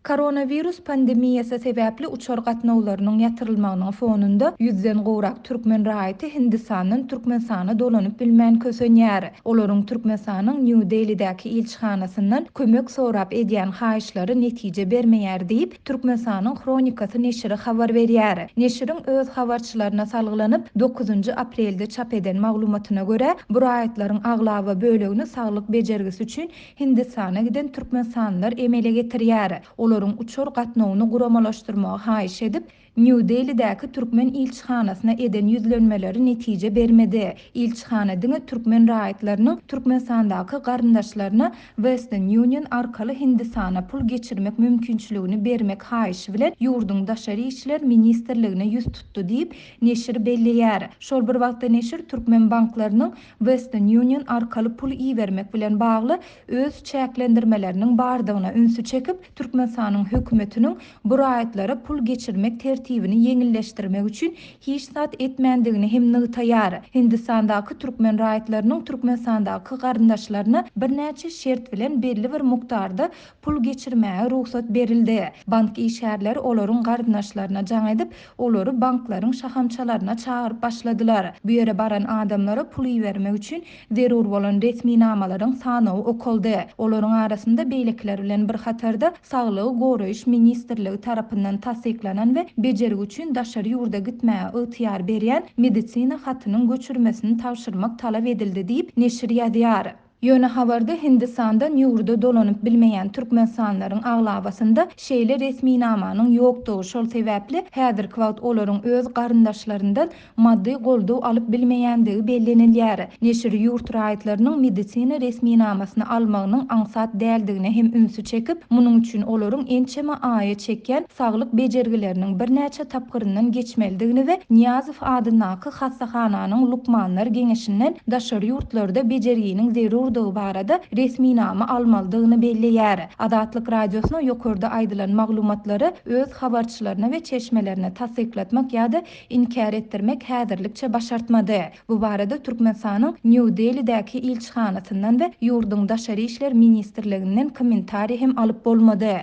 Koronawirus pandemiýasy sebäpli uçar gatnawlarynyň ýatyrylmagynyň fonunda ýüzden gowrak türkmen raýaty Hindistandan Türkmenistana dolanyp bilmän kösenýär. Olaryň Türkmenistanyň Nýu-Delidäki ilçihanasyndan kömek sorap edýän haýyşlary netije bermeýär diýip, Türkmenistanyň Hronikasy neşiri habar berýär. Neşiriň öz habarçylaryna salgylanyp, dokuzynjy aprelde çap eden maglumatyna görä, bu raýatlaryň aglaba bölegini saglyk bejergisi üçin Hindistana giden türkmenistanlylar emele getirýär. Olaryň uçar gatnawyny guramalaşdyrmagy haýyş edip, Nýu-Delidäki türkmen ilçihanasyna eden ýüzlenmeleri netije bermedi. Ilçihana diňe türkmen raýatlarynyň Türkmenistandaky garyndaşlaryna Western Union arkaly Hindistana pul geçirmek mümkinçiligini bermek haýyşy bilen ýurduň Daşary işler ministrligine ýüz tutdy diýip, neşir belleýär. Şol bir wagtda neşir türkmen banklarynyň Western Union arkaly pul ibermek bilen bagly öz çäklendirmeleriniň bardygyna ünsi çekip, Türkmenistanyň hökümetiniň bu raýatlara pul geçirmek tertibini ýeňilleşdirmek üçin hiç zat etmändigini hem nygtaýar. Hindistandaky türkmen raýatlarynyň Türkmenistandaky garyndaşlaryna birnäçe şert bilen belli bir mukdarda pul geçirmäge rugsat berildi. Bank işgärleri olaryň garyndaşlaryna jaň edip, olary banklaryň şahamçalaryna çagyryp başladylar. Bu ýere baran adamlara pul ibermek üçin zerur bolan resminamalaryň sanawy okaldy. Olaryň arasynda beýlekiler bilen bir hatarda Saglygy goraýyş ministrligi tarapyndan tassyklanan we bejergi üçin daşary ýurda gitmäge ygtyýar berýän medisina hatynyň göçürmesini tabşyrmak talap edildi diýip, neşir ýazýar. Ýöne habarda Hindistandan ýurda dolanyp bilmeýän türkmenistanlylaryň aglabasynda şeýle resminamanyň ýokdugy, şol sebäpli häzirki wagt olaryň öz garyndaşlaryndan maddy goldaw alyp bilmeýändigi bellenilýär. Neşir ýurt raýatlarynyň medisina resminamasyny almagynyň aňsat däldigine hem ünsi çekip, munuň üçin olaryň ençeme aýa çekýän saglyk bejergileriniň birnäçe tapgyryndan geçmelidigini we Nyýazow adyndaky hassahananyň lukmanlar geňeşinden daşary ýurtlarda bejerginiň zerurdygy barada resminama almalydygyny belleýär. Azatlyk Radiosyna ýokarda aýdylan maglumatlary öz habarçylaryna we çeşmelerine tassyklatmak ýa-da inkär etdirmek häzirlikçe başartmady. Bu barada Türkmenistanyň Nýu-Delidäki ilçihanasyndan we ýurduň Daşary işler ministrliginden kommentariý hem alyp bolmady.